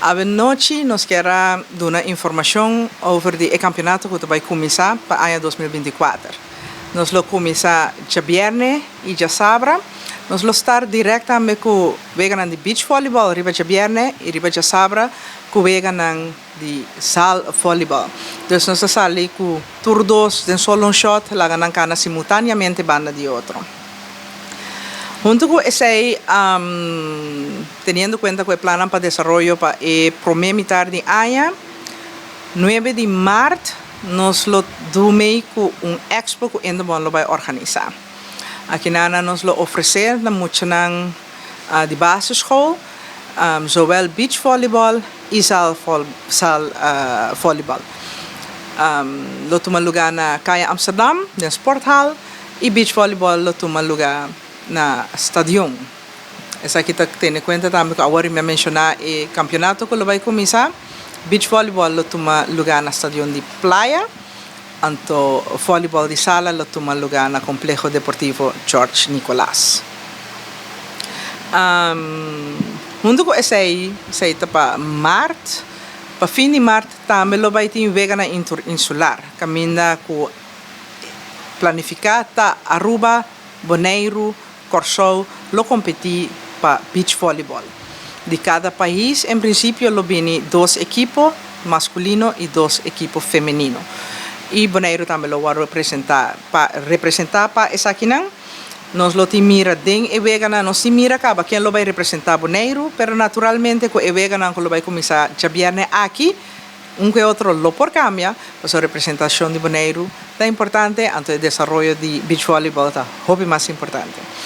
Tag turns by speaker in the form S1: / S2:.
S1: Anochi nos kier duna informacion over di e campeonato cu ta bay cuminsa pa aña 2024. Nos lo cuminsa diabierna y diasabra. Nos lo start directamente cu weganan di beach volleyball riba diabierna y riba diasabra cu weganan di zaal volleyball. Dus nos ta sali cu tur dos den solo shot, laga nan cana simultaneamente banda di otro. Hunto cu esey, teniendo cuenta cu e plan pa desaroyo pa e prome mitar di aña, 9 di maart, nos lo duna cu un expo cu Indebon lo bay organisa. Aki na nos lo ofrece na muchanan di basisschool, zowel beach volleyball y zaal volleyball. Lo tuma luga na Caya Amsterdam, na Sporthal, y beach volleyball lo tuma luga na stadion. Esaki ta tene cuenta tambe cu awor mi a menciona e campeonato cu bay cuminsa. Beach volleyball lo tuma luga na stadion di Playa, anto volleyball di sala lo tuma luga na Complejo Deportivo George Nicolas. Hunto cu esey, esey ta pa maart, pa fin di maart tambe lo bay tin weganan interinsular, caminda cu planifica ta Aruba, Bonaire, Corsou lo competi pa beach volleyball. Di cada pais, en principio, lo bini dos ekipo masculino y dos ekipo femenino. Y Bonaire tambe lo bay representa pa representa pa esakinan. Nos lo tin mira den e weganan, nos tin mira caba ken lo bay representa Bonaire, pero naturalmente cu e weganan cu lo bay cuminsa diabierna aki, un cu otro lo por cambia, e representacion di Bonaire ta importante, anto e desaroyo di beach volleyball ta hopi mas importante.